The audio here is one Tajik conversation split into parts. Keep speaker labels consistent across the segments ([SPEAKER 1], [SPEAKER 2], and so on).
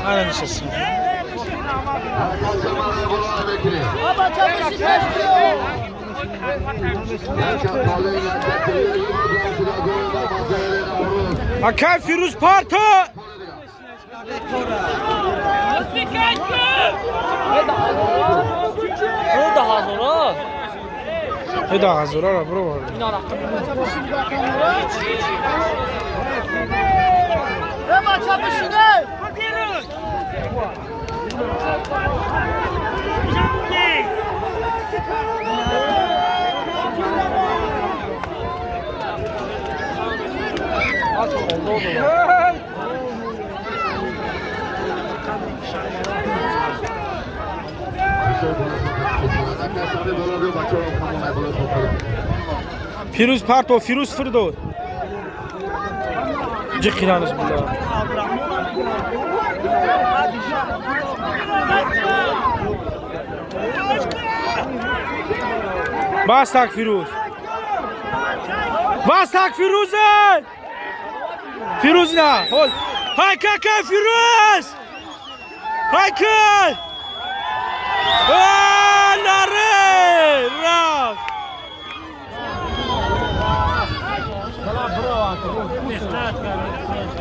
[SPEAKER 1] Ана нишастем.
[SPEAKER 2] Ҳаракат барои боло мекунем. Якам толеи шуда гол дар манзари Наврӯз.
[SPEAKER 1] Акай Фирӯз, парто.
[SPEAKER 3] Ду ҳазора.
[SPEAKER 1] Эда ҳазорара бировар.
[SPEAKER 4] Бача, бишине!
[SPEAKER 1] Фирӯз, парто. Фирӯз фирдод ҷиқиранаш буда. Бастак, Фирӯз, бастак, Фирӯзе. Фирӯз на ҳол. Ҳай какай, Фирӯз, ҳайкай наре рафт.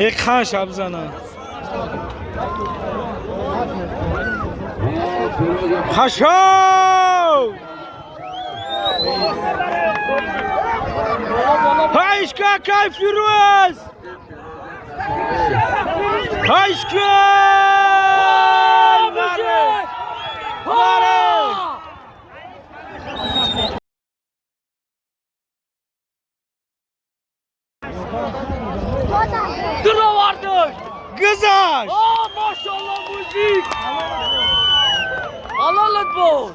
[SPEAKER 1] Як хан шаб зана. Хашов! Ҳайшка, кай Фирӯз! Ҳайшка! Наре! Наре!
[SPEAKER 3] Дуровардаш.
[SPEAKER 1] Гузашт!
[SPEAKER 3] О, машалло, мужик! Ҳалолат бод.